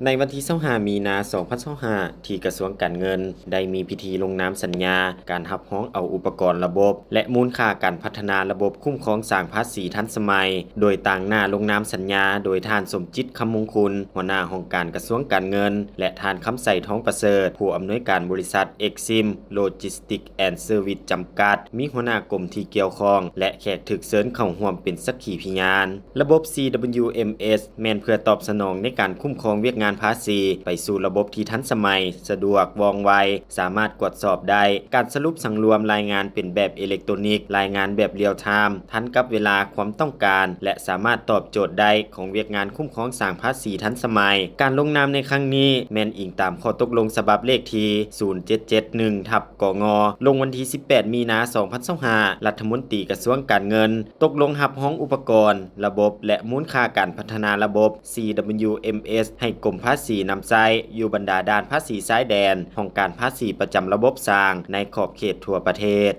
ໃນວັນທີຊາວຫ້າ ມີນາ ສອງພັນຊາວຫ້າ ທີ່ກະຊວງການເງິນ ໄດ້ມີພິທີລົງນາມສັນຍາການຮັບຮອງເອົາອຸປະກອນລະບົບ ແລະ ມູນຄ່າການພັດທະນາລະບົບຄຸ້ມຄອງສ້າງພາສີທັນສະໄໝ, ໂດຍຕາງໜ້າລົງນາມສັນຍາໂດຍທ່ານ ສົມຈິດ ຄຳມົງຄຸນ ຫົວໜ້າຫ້ອງການກະຊວງການເງິນ ແລະ ທ່ານ ຄຳໄຊ ທອງປະເສີດ ຜູ້ອຳນວຍການບໍລິສັດ ເອັກຊິມ ໂລຈິສຕິກ ແອນເຊີວິສ ຈຳກັດ, ມີຫົວໜ້າກົມທີ່ກ່ຽວຂ້ອງ ແລະ ແຂກຖືກເຊີນເຂົ້າຮ່ວມເປັນສັກຂີພິຍານ. ລະບົບ ຊີດັບເບິນຢູເອັມເອັສ ແມ່ນເພື່ອຕອບສະໜອງໃນການຄຸ້ມຄອງວຽກງານພາສີ ໄປສູ່ລະບົບທີ່ທັນສະໄໝ, ສະດວກ, ວ່ອງໄວ, ສາມາດກວດສອບໄດ້, ການສະຫຼຸບສັງລວມລາຍງານເປັນແບບເອເລັກໂຕນິກ, ລາຍງານແບບລຽວທາມ, ທັນກັບເວລາຄວາມຕ້ອງການ ແລະ ສາມາດຕອບໂຈດໄດ້ຂອງວຽກງານຄຸ້ມຄອງສ້າງພາສີທັນສະໄໝ. ການລົງນາມໃນຄັ້ງນີ້ແມ່ນອີງຕາມຂໍ້ຕົກລົງສະບັບເລກທີ ສູນເຈັດເຈັດໜຶ່ງ ທັບ ກງ ລົງວັນທີສິບແປດ ມີນາ ສອງພັນຊາວຫ້າ ລັດຖະມົນຕີກະຊວງການເງິນ ຕົກລົງຮັບຮອງອຸປະກອນ, ລະບົບ ແລະ ມູນຄ່າການພັດທະນາລະບົບ ຊີດັບເບິນຢູເອັມເອັສ ໃຫ້ກົມພາສີນຳໃຊ້ຢູ່ບັນດາດ່ານພາສີຊາຍແດນ, ຫ້ອງການພາສີປະຈຳລະບົບສ້າງໃນຂອບເຂດທົ່ວປະເທດ.